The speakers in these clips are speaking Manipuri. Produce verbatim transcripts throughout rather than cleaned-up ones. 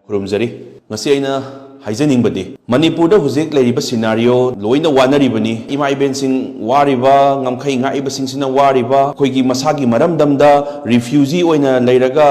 ꯈꯨꯔꯨꯝꯖꯔꯤ꯫ ꯉꯁꯤ ꯑꯩꯅ ꯍꯥꯏꯖꯅꯤꯡꯕꯗꯤ, ꯃꯅꯤꯄꯨꯔꯗ ꯍꯧꯖꯤꯛ ꯂꯩꯔꯤꯕ scenario ꯂꯣꯏꯅ ꯋꯥꯅꯔꯤꯕꯅꯤ꯫ ꯏꯃꯥ ꯏꯕꯦꯟꯁꯤꯡ ꯋꯥꯔꯤꯕ, ꯉꯝꯈꯩ ꯉꯥꯛꯏꯕꯁꯤꯡꯁꯤꯅ ꯋꯥꯔꯤꯕ, ꯑꯩꯈꯣꯏꯒꯤ ꯃꯁꯥꯒꯤ ꯃꯔꯝꯗꯝꯗ refugee ꯑꯣꯏꯅ ꯂꯩꯔꯒ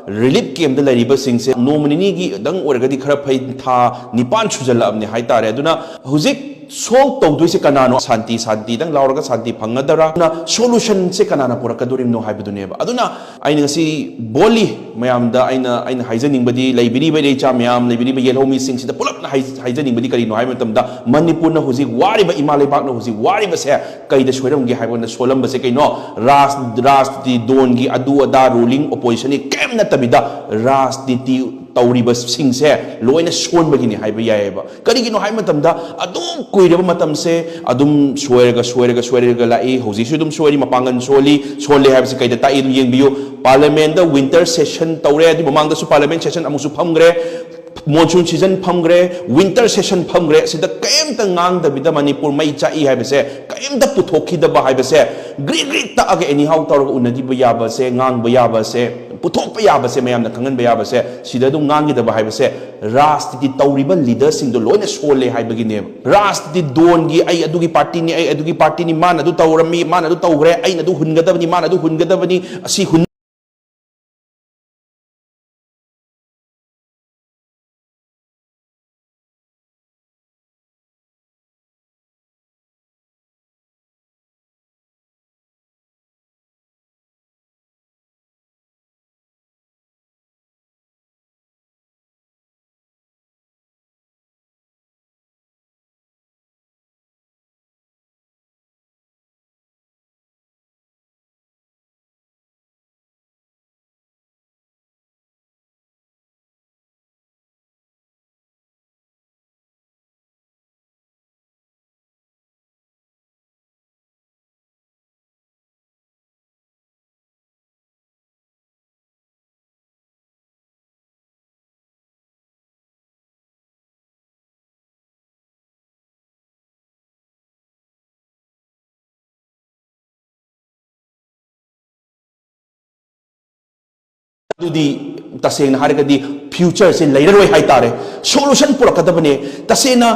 relief campꯇ ꯂꯩꯔꯤꯕꯁꯤꯡꯁꯦ ꯅꯣꯡꯃ ꯅꯤꯅꯤꯒꯤꯗꯪ ꯑꯣꯏꯔꯒꯗꯤ ꯈꯔ ꯐꯩ, ꯊꯥ ꯅꯤꯄꯥꯟ ꯁꯨꯖꯜꯂꯛꯑꯕꯅꯦ ꯍꯥꯏꯇꯥꯔꯦ꯫ ꯑꯗꯨꯅ ꯍꯧꯖꯤꯛ solve ꯇꯧꯗꯣꯏꯁꯦ ꯀꯅꯥꯅꯣ? ꯁꯥꯟꯇꯤ, ꯁꯥꯟꯇꯤꯗꯪ ꯂꯥꯎꯔꯒ ꯁꯥꯟꯇꯤ ꯐꯪꯒꯗꯔꯥ? ꯑꯗꯨꯅ solutionꯁꯦ ꯀꯅꯥꯅ ꯄꯨꯔꯛꯀꯗꯣꯔꯤꯕꯅꯣ ꯍꯥꯏꯕꯗꯨꯅꯦꯕ꯫ ꯑꯗꯨꯅ ꯑꯩꯅ ꯉꯁꯤ boldly ꯃꯌꯥꯝꯗ ꯑꯩꯅ, ꯑꯩꯅ ꯍꯥꯏꯖꯅꯤꯡꯕꯗꯤ, ꯂꯩꯕꯤꯔꯤꯕ ꯏꯔꯩꯆꯥ ꯃꯌꯥꯝ, ꯂꯩꯕꯤꯔꯤꯕ ꯌꯦꯜꯍꯧꯃꯤꯁꯤꯡꯁꯤꯗ ꯄꯨꯂꯞꯅ ꯍꯥꯏ-, ꯍꯥꯏꯖꯅꯤꯡꯕꯗꯤ ꯀꯔꯤꯅꯣ ꯍꯥꯏꯕ ꯃꯇꯝꯗ, ꯃꯅꯤꯄꯨꯔꯅ ꯍꯧꯖꯤꯛ ꯋꯥꯔꯤꯕ, ꯏꯃꯥ ꯂꯩꯕꯥꯛꯅ ꯍꯧꯖꯤꯛ ꯋꯥꯔꯤꯕꯁꯦ ꯀꯩꯗ ꯁꯣꯏꯔꯝꯒꯦ ꯍꯥꯏꯕ ꯀꯥꯟꯗ, ꯁꯣꯜꯂꯝꯕꯁꯦ ꯀꯩꯅꯣ? ꯔꯥꯖ-, ꯔꯥꯖꯅꯤꯇꯤ ꯗꯣꯟꯒꯤ ꯑꯗꯨ ꯑꯗꯥ, ruling oppositionꯒꯤ ꯀꯔꯤꯝ ꯅꯠꯇꯕꯤꯗ, ꯔꯥꯖꯅꯤꯇꯤ ꯇꯧꯔꯤꯕꯁꯤꯡꯁꯦ ꯂꯣꯏꯅ ꯁꯣꯟꯕꯒꯤꯅꯤ ꯍꯥꯏꯕ ꯌꯥꯏꯑꯕ꯫ ꯀꯔꯤꯒꯤꯅꯣ ꯍꯥꯏꯕ ꯃꯇꯝꯗ, ꯑꯗꯨꯝ ꯀꯨꯏꯔꯕ ꯃꯇꯝꯁꯦ ꯑꯗꯨꯝ ꯁꯣꯏꯔꯒ, ꯁꯣꯏꯔꯒ, ꯁꯣꯏꯔꯒ ꯂꯥꯛꯏ꯫ ꯍꯧꯖꯤꯛꯁꯨ ꯑꯗꯨꯝ ꯁꯣꯏꯔꯤ, ꯃꯄꯥꯡꯒꯜ ꯁꯣꯜꯂꯤ꯫ ꯁꯣꯜꯂꯦ ꯍꯥꯏꯕꯁꯤ ꯀꯩꯗ ꯇꯥꯛꯏ? ꯑꯗꯨꯝ ꯌꯦꯡꯕꯤꯌꯨ꯫ Parliamentꯇ winter session ꯇꯧꯔꯦ, ꯑꯗꯨ ꯃꯃꯥꯡꯗꯁꯨ parliament session ꯑꯃꯨꯛꯁꯨ ꯐꯝꯈ꯭ꯔꯦ, monsoon season ꯐꯝꯈ꯭ꯔꯦ, winter session ꯐꯝꯈ꯭ꯔꯦ꯫ ꯁꯤꯗ ꯀꯔꯤꯝꯇ ꯉꯥꯡꯗꯕꯤꯗ ꯃꯅꯤꯄꯨꯔ ꯃꯩ ꯆꯥꯛꯏ ꯍꯥꯏꯕꯁꯦ, ꯀꯔꯤꯝꯇ ꯄꯨꯊꯣꯛꯈꯤꯗꯕ ꯍꯥꯏꯕꯁꯦ, ꯒ꯭ꯔꯤꯛ ꯒ꯭ꯔꯤꯛ ꯇꯛꯑꯒ anyhow ꯇꯧꯔꯒ ꯎꯅꯈꯤꯕ ꯌꯥꯕꯁꯦ, ꯉꯥꯡꯕ ꯌꯥꯕꯁꯦ, ꯄꯨꯊꯣꯛꯄ ꯌꯥꯕꯁꯦ, ꯃꯌꯥꯝꯅ ꯈꯪꯍꯟꯕ ꯌꯥꯕꯁꯦ, ꯁꯤꯗ ꯑꯗꯨꯝ ꯉꯥꯡꯈꯤꯗꯕ ꯍꯥꯏꯕꯁꯦ, ꯔꯥꯖꯅꯤꯇꯤ ꯇꯧꯔꯤꯕ leaderꯁꯤꯡꯗꯣ ꯂꯣꯏꯅ ꯁꯣꯜꯂꯦ ꯍꯥꯏꯕꯒꯤꯅꯦꯕ꯫ ꯔꯥꯖꯅꯤꯇꯤ ꯗꯣꯟꯒꯤ, "ꯑꯩ ꯑꯗꯨꯒꯤ partyꯅꯤ, ꯑꯩ ꯑꯗꯨꯒꯤ partyꯅꯤ, ꯃꯥꯅ ꯑꯗꯨ ꯇꯧꯔꯝꯃꯤ, ꯃꯥꯅ ꯑꯗꯨ ꯇꯧꯈ꯭ꯔꯦ, ꯑꯩꯅ ꯑꯗꯨ ꯍꯨꯟꯒꯗꯕꯅꯤ, ꯃꯥꯅ ꯑꯗꯨ ꯍꯨꯟꯒꯗꯕꯅꯤ", ꯑꯁꯤ ꯍꯨꯟ ꯑꯗꯨꯗꯤ ꯇꯁꯦꯡꯅ ꯍꯥꯏꯔꯒꯗꯤ future ꯁꯦ ꯂꯩꯔꯔꯣꯏ ꯍꯥꯏꯇꯥꯔꯦ꯫ Solution ꯄꯨꯔꯛꯀꯗꯕꯅꯦ꯫ ꯇꯁꯦꯡꯅ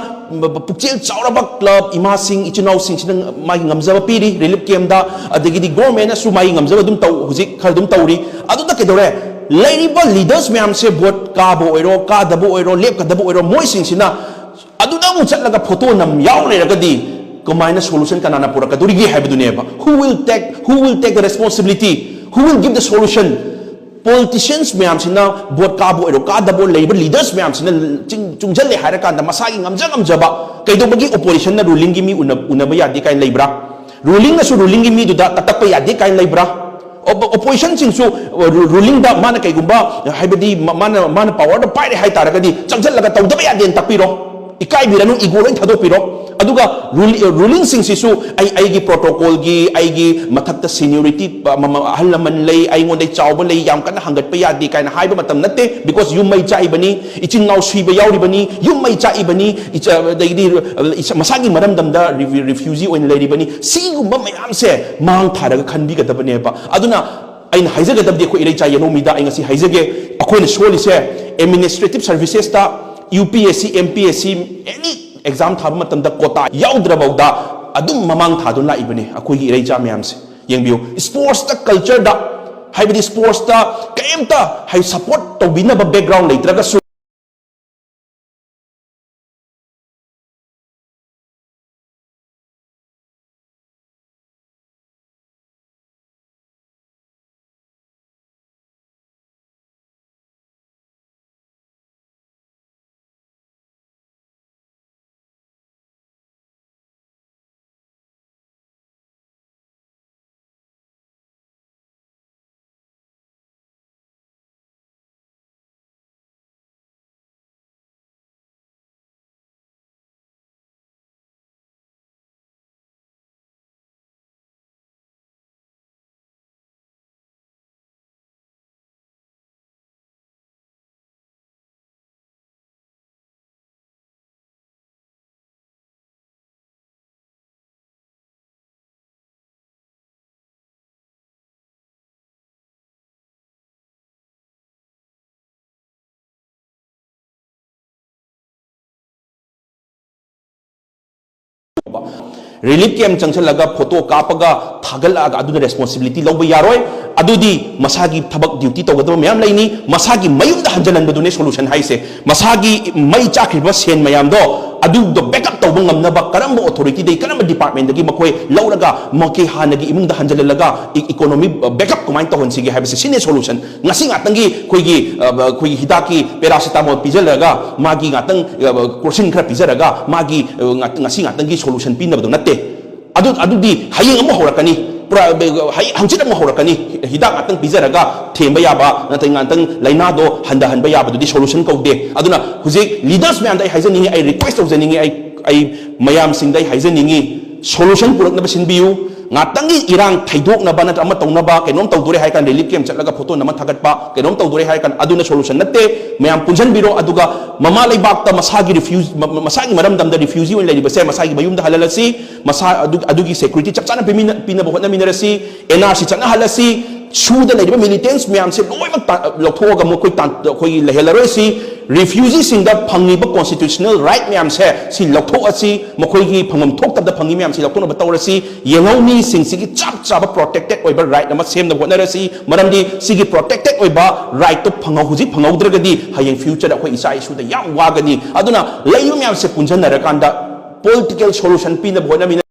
ꯄꯨꯛꯆꯦꯜ ꯆꯥꯎꯔꯕ club ꯏꯃꯥꯁꯤꯡ, ꯏꯆꯤꯟ ꯏꯅꯥꯎꯁꯤꯡꯁꯤꯅ ꯃꯥꯒꯤ ꯉꯝꯖꯕ ꯄꯤꯔꯤ relief camp ꯇ, ꯑꯗꯒꯤꯗꯤ government ꯅꯁꯨ ꯃꯥꯒꯤ ꯉꯝꯖꯕ ꯑꯗꯨꯝ ꯇꯧ, ꯍꯧꯖꯤꯛ ꯈꯔ ꯑꯗꯨꯝ ꯇꯧꯔꯤ꯫ ꯑꯗꯨꯗ ꯀꯩꯗꯧꯔꯦ? ꯂꯩꯔꯤꯕ leaders ꯃꯌꯥꯝꯁꯦ, vote ꯀꯥꯕ ꯑꯣꯏꯔꯣ, ꯀꯥꯗꯕ ꯑꯣꯏꯔꯣ, ꯂꯦꯞꯀꯗꯕ ꯑꯣꯏꯔꯣ, ꯃꯣꯏꯁꯤꯡꯁꯤꯅ ꯑꯗꯨꯗ ꯑꯃꯨꯛ ꯆꯠꯂꯒ photo ꯅꯝ ꯌꯥꯎ ꯂꯩꯔꯒꯗꯤ ꯀꯃꯥꯏꯅ solution ꯀꯅꯥꯅ ꯄꯨꯔꯛꯀꯗꯧꯔꯤꯒꯦ ꯍꯥꯏꯕꯗꯨꯅꯦꯕ꯫ Who will take, who will take the responsibility? Who will give the solution? Politicians ꯃꯌꯥꯝꯁꯤꯅ, vote ꯀꯥꯕ ꯑꯣꯏꯔꯣ ꯀꯥꯗꯕ ꯑꯣꯏꯔꯣ, ꯂꯩꯔꯤꯕ leaders ꯃꯌꯥꯝꯁꯤꯅ ꯆꯤꯡ-, ꯆꯨꯡꯁꯤꯜꯂꯦ ꯍꯥꯏꯔꯀꯥꯟꯗ ꯃꯁꯥꯒꯤ ꯉꯝꯖ ꯉꯝꯖꯕ, ꯀꯩꯗꯧꯕꯒꯤ opposition ꯅ ruling ꯒꯤ ꯃꯤ ꯎꯅ-, ꯎꯅꯕ ꯌꯥꯗꯦ ꯀꯥꯏꯅ ꯂꯩꯕ꯭ꯔꯥ? Ruling ꯅꯁꯨ ruling ꯒꯤ ꯃꯤꯗꯨꯗ ꯀꯇꯛꯄ ꯌꯥꯗꯦ ꯀꯥꯏꯅ ꯂꯩꯕ꯭ꯔꯥ? Op-, opposition ꯁꯤꯡꯁꯨ, ꯑ, ru-, ruling ꯗ ꯃꯥꯅ ꯀꯩꯒꯨꯝꯕ, ꯍꯥꯏꯕꯗꯤ ꯃ-, ꯃꯥꯅ, ꯃꯥꯅ power ꯗ ꯄꯥꯏꯔꯦ ꯍꯥꯏ ꯇꯥꯔꯒꯗꯤ ꯆꯪꯁꯤꯜꯂꯒ ꯇꯧꯗꯕ ꯌꯥꯗꯦꯅ ꯇꯥꯛꯄꯤꯔꯣ꯫ ꯏꯀꯥꯏꯕꯤꯔꯅꯨ, ego ꯂꯣꯏ ꯊꯥꯗꯣꯛꯄꯤꯔꯣ꯫ ꯑꯗꯨꯒ rul-, ruling ꯁꯤꯡꯁꯤꯁꯨ ꯑꯩ, ꯑꯩꯒꯤ protocol ꯒꯤ, ꯑꯩꯒꯤ ꯃꯊꯛꯇ seniority, ꯑ, ꯃ-, ꯃ-, ꯑꯍꯜ ꯂꯃꯟ ꯂꯩ, ꯑꯩꯉꯣꯟꯗ ꯆꯥꯎꯕ ꯂꯩ, ꯌꯥꯝ ꯀꯟꯅ ꯍꯪꯒꯠꯄ ꯌꯥꯗꯦ ꯀꯥꯏꯅ ꯍꯥꯏꯕ ꯃꯇꯝ ꯅꯠꯇꯦ, because ꯌꯨꯝ ꯃꯩ ꯆꯥꯛꯏꯕꯅꯤ, ꯏꯆꯤꯟ ꯏꯅꯥꯎ ꯁꯤꯕ ꯌꯥꯎꯔꯤꯕꯅꯤ, ꯌꯨꯝ ꯃꯩ ꯆꯥꯛꯏꯕꯅꯤ, ꯏꯆ-, ꯑꯗꯒꯤꯗꯤ, ꯑ, ꯏꯁ-, ꯃꯁꯥꯒꯤ ꯃꯔꯝꯗꯝꯗ refu-, refugee ꯑꯣꯏꯅ ꯂꯩꯔꯤꯕꯅꯤ꯫ ꯁꯤꯒꯨꯝꯕ ꯃꯌꯥꯝꯁꯦ ꯃꯥꯡ ꯊꯥꯔꯒ ꯈꯟꯕꯤꯒꯗꯕꯅꯦꯕ꯫ ꯑꯗꯨꯅ ꯑꯩꯅ ꯍꯥꯏꯖꯒꯗꯕꯗꯤ, ꯑꯩꯈꯣꯏ ꯏꯔꯩꯆꯥ ꯌꯦꯅꯧꯃꯤꯗ ꯑꯩ ꯉꯁꯤ ꯍꯥꯏꯖꯒꯦ, ꯑꯩꯈꯣꯏꯅ ꯁꯣꯜꯂꯤꯁꯦ administrative services ꯇ, U P S C, M P S C, any exam ꯊꯥꯕ ꯃꯇꯝꯗ quota ꯌꯥꯎꯗ꯭ꯔꯐꯥꯎꯗ ꯑꯗꯨꯝ ꯃꯃꯥꯡ ꯊꯥꯗꯨꯅ ꯂꯥꯛꯏꯕꯅꯤ ꯑꯩꯈꯣꯏꯒꯤ ꯏꯔꯩꯆꯥ ꯃꯌꯥꯝꯁꯦ꯫ ꯌꯦꯡꯕꯤꯌꯨ, sports ꯇ, culture ꯗ, ꯍꯥꯏꯕꯗꯤ sports ꯇ ꯀꯔꯤꯝꯇ ꯍꯥꯏ support ꯇꯧꯕꯤꯅꯕ background ꯂꯩꯇ꯭ꯔꯒꯁꯨ, ꯔꯤꯂꯤꯐ ꯀꯦꯝ ꯆꯪꯁꯤꯜꯂꯒ ꯐꯣꯇꯣ ꯀꯥꯞꯄꯒ ꯊꯥꯒꯠꯂꯛꯑꯒ ꯑꯗꯨꯅ ꯔꯦꯁꯄꯣꯟꯁꯤꯕꯤꯂꯤꯇꯤ ꯂꯧꯕ ꯌꯥꯔꯣꯏ꯫ ꯑꯗꯨꯗꯤ ꯃꯁꯥꯒꯤ ꯊꯕꯛ ꯗ꯭ꯌꯨꯇꯤ ꯇꯧꯒꯗꯕ ꯃꯌꯥꯝ ꯂꯩꯅꯤ꯫ ꯃꯁꯥꯒꯤ ꯃꯌꯨꯝꯗ ꯍꯟꯖꯤꯜꯍꯟꯕꯗꯨꯅꯦ ꯁꯣꯂꯨꯁꯟ ꯍꯥꯏꯁꯦ꯫ ꯃꯁꯥꯒꯤ ꯃꯩ ꯆꯥꯛꯈ꯭ꯔꯤꯕ ꯁꯦꯟ ꯃꯌꯥꯝꯗꯣ ꯑꯗꯨꯗꯣ ꯕꯦꯛꯑꯞ ꯇꯧꯕ ꯉꯝꯅꯕ ꯀꯔꯝꯕ ꯑꯣꯊꯣꯔꯤꯇꯤꯗꯒꯤ, ꯀꯔꯝꯕ ꯗꯤꯄꯥꯔꯠꯃꯦꯟꯗꯒꯤ ꯃꯈꯣꯏ ꯂꯧꯔꯒ ꯃꯈꯣꯏ ꯍꯥꯟꯅꯒꯤ ꯏꯃꯨꯡꯗ ꯍꯟꯖꯤꯜꯍꯜꯂꯒ ꯏꯀꯣꯅꯣꯃꯤ ꯕꯦꯛꯑꯞ ꯀꯃꯥꯏꯅ ꯇꯧꯍꯟꯁꯤꯒꯦ ꯍꯥꯏꯕꯁꯦ, ꯁꯤꯅꯦ ꯁꯣꯂꯨꯁꯟ꯫ ꯉꯁꯤ ꯉꯥꯛꯇꯪꯒꯤ ꯑꯩꯈꯣꯏꯒꯤ, ꯑ, ꯑꯩꯈꯣꯏꯒꯤ ꯍꯤꯗꯥꯛꯀꯤ ꯄꯦꯔꯥꯁꯤꯇꯥꯃꯣꯜ ꯄꯤꯖꯜꯂꯒ ꯃꯥꯒꯤ ꯉꯥꯛꯇꯪ, ꯑ, ꯀ꯭ꯔꯣꯁꯤꯟ ꯈꯔ ꯄꯤꯖꯔꯒ ꯃꯥꯒꯤ, ꯑ, ꯉꯥꯛ-, ꯉꯁꯤ ꯉꯥꯛꯇꯪꯒꯤ ꯁꯣꯂꯨꯁꯟ ꯄꯤꯅꯕꯗꯣ ꯅꯠꯇꯦ꯫ ꯑꯗꯨ, ꯑꯗꯨꯗꯤ ꯍꯌꯦꯡ ꯑꯃꯨꯛ ꯍꯧꯔꯛꯀꯅꯤ, ꯄꯨꯔꯥ, ꯍꯩ-, ꯍꯪꯆꯤꯠ ꯑꯃꯨꯛ ꯍꯧꯔꯛꯀꯅꯤ꯫ ꯍꯤꯗꯥꯛ ꯉꯥꯛꯇꯪ ꯄꯤꯖꯔꯒ ꯊꯦꯝꯕ ꯌꯥꯕ, ꯅꯠꯇ꯭ꯔꯒ ꯉꯥꯛꯇꯪ ꯂꯥꯏꯅꯥꯗꯣ ꯍꯟꯊꯍꯟꯕ ꯌꯥꯕꯗꯨꯗꯤ ꯁꯣꯂꯨꯁꯟ ꯀꯧꯗꯦ꯫ ꯑꯗꯨꯅ ꯍꯧꯖꯤꯛ ꯂꯤꯗꯔꯁ ꯃꯌꯥꯝꯗ ꯑꯩ ꯍꯥꯏꯖꯅꯤꯡꯉꯤ, ꯑꯩ ꯔꯤꯀ꯭ꯋꯦꯁ ꯇꯧꯖꯅꯤꯡꯉꯤ, ꯑꯩ, ꯑꯩ ꯃꯌꯥꯝꯁꯤꯡꯗ ꯑꯩ ꯍꯥꯏꯖꯅꯤꯡꯉꯤ, ꯁꯣꯂꯨꯁꯟ ꯄꯨꯔꯛꯅꯕ ꯁꯤꯟꯕꯤꯌꯨ꯫ ꯉꯥꯛꯇꯪꯒꯤ ꯏꯔꯥꯡ ꯊꯩꯗꯣꯛꯅꯕ ꯅꯠꯇ꯭ꯔꯒ ꯑꯃ ꯇꯧꯅꯕ, ꯀꯩꯅꯣꯝ ꯇꯧꯗꯣꯔꯦ ꯍꯥꯏ ꯀꯥꯟꯗ ꯔꯤꯂꯤꯐ ꯀꯦꯝ ꯆꯠꯂꯒ ꯐꯣꯇꯣ ꯅꯝꯃ ꯊꯥꯒꯠꯄ, ꯀꯩꯅꯣꯝ ꯇꯧꯗꯣꯔꯦ ꯍꯥꯏ ꯀꯥꯟꯗ ꯑꯗꯨꯅ ꯁꯣꯂꯨꯁꯟ ꯅꯠꯇꯦ꯫ ꯃꯌꯥꯝ ꯄꯨꯟꯁꯤꯟꯕꯤꯔꯣ꯫ ꯑꯗꯨꯒ ꯃꯃꯥ ꯂꯩꯕꯥꯛꯇ ꯃꯁꯥꯒꯤ ꯔꯤꯐ꯭ꯌꯨꯖ-, ꯃ-, ꯃ-, ꯃꯁꯥꯒꯤ ꯃꯔꯝꯗꯝꯗ ꯔꯤꯐ꯭ꯌꯨꯖꯤ ꯑꯣꯏꯅ ꯂꯩꯔꯤꯕꯁꯦ ꯃꯁꯥꯒꯤ ꯃꯌꯨꯝꯗ ꯍꯜꯍꯜꯂꯁꯤ꯫ ꯃꯁꯥ ꯑꯗꯨ-, ꯑꯗꯨꯒꯤ ꯁꯦꯀ꯭ꯌꯨꯔꯤꯇꯤ ꯆꯞ ꯆꯥꯅ ꯄꯤꯃꯤꯟꯅ-, ꯄꯤꯅꯕ ꯍꯣꯠꯅꯃꯤꯟꯅꯔꯁꯤ꯫ And R C ꯆꯠꯅꯍꯜꯂꯁꯤ꯫ ꯁꯨꯗ ꯂꯩꯔꯤꯕ ꯃꯤꯂꯤꯇꯦꯟꯁ ꯃꯌꯥꯝꯁꯦ ꯂꯣꯏꯅꯃꯛ ꯇꯥ-, ꯂꯧꯊꯣꯛꯑꯒ ꯃꯈꯣꯏ ꯇꯥꯟ-, ꯑꯩꯈꯣꯏꯒꯤ ꯂꯩꯍꯜꯂꯔꯣꯏꯁꯤ꯫ ꯔꯤꯐ꯭ꯌꯨꯖꯤꯁꯤꯡꯗ ꯐꯪꯉꯤꯕ ꯀꯣꯟꯁꯇꯤꯇ꯭ꯌꯨꯁꯅꯦꯜ ꯔꯥꯏꯠ ꯃꯌꯥꯝꯁꯦ ꯁꯤ ꯂꯧꯊꯣꯛꯑꯁꯤ꯫ ꯃꯈꯣꯏꯒꯤ ꯐꯪꯐꯝ ꯊꯣꯛꯇꯕꯗ ꯐꯪꯉꯤ ꯃꯌꯥꯝꯁꯤ ꯂꯧꯊꯣꯛꯅꯕ ꯇꯧꯔꯁꯤ꯫ ꯌꯦꯜꯍꯧ ꯃꯤꯁꯤꯡꯁꯤꯒꯤ ꯆꯞ ꯆꯥꯕ ꯄ꯭ꯔꯣꯇꯦꯛꯇꯦꯠ ꯑꯣꯏꯕ ꯔꯥꯏꯠ ꯑꯃ ꯁꯦꯝꯅꯕ ꯍꯣꯠꯅꯔꯁꯤ꯫ ꯃꯔꯝꯗꯤ ꯁꯤꯒꯤ ꯄ꯭ꯔꯣꯇꯦꯛꯇꯦꯠ ꯑꯣꯏꯕ ꯔꯥꯏꯠꯇꯣ ꯐꯪꯍꯧ-, ꯍꯧꯖꯤꯛ ꯐꯪꯍꯧꯗ꯭ꯔꯒꯗꯤ ꯍꯌꯦꯡ ꯐ꯭ꯌꯨꯆꯔꯗ ꯑꯩꯈꯣꯏ ꯏꯆꯥ ꯏꯁꯨꯗ ꯌꯥꯝ ꯋꯥꯒꯅꯤ꯫ ꯑꯗꯨꯅ ꯂꯩꯔꯤꯕ ꯃꯌꯥꯝꯁꯦ ꯄꯨꯟꯁꯤꯟꯅꯔꯀꯥꯟꯗ ꯄꯣꯂꯤꯇꯤꯀꯦꯜ ꯁꯣꯂꯨꯁꯟ ꯄꯤꯅꯕ ꯍꯣꯠꯅꯃꯤꯟꯅ-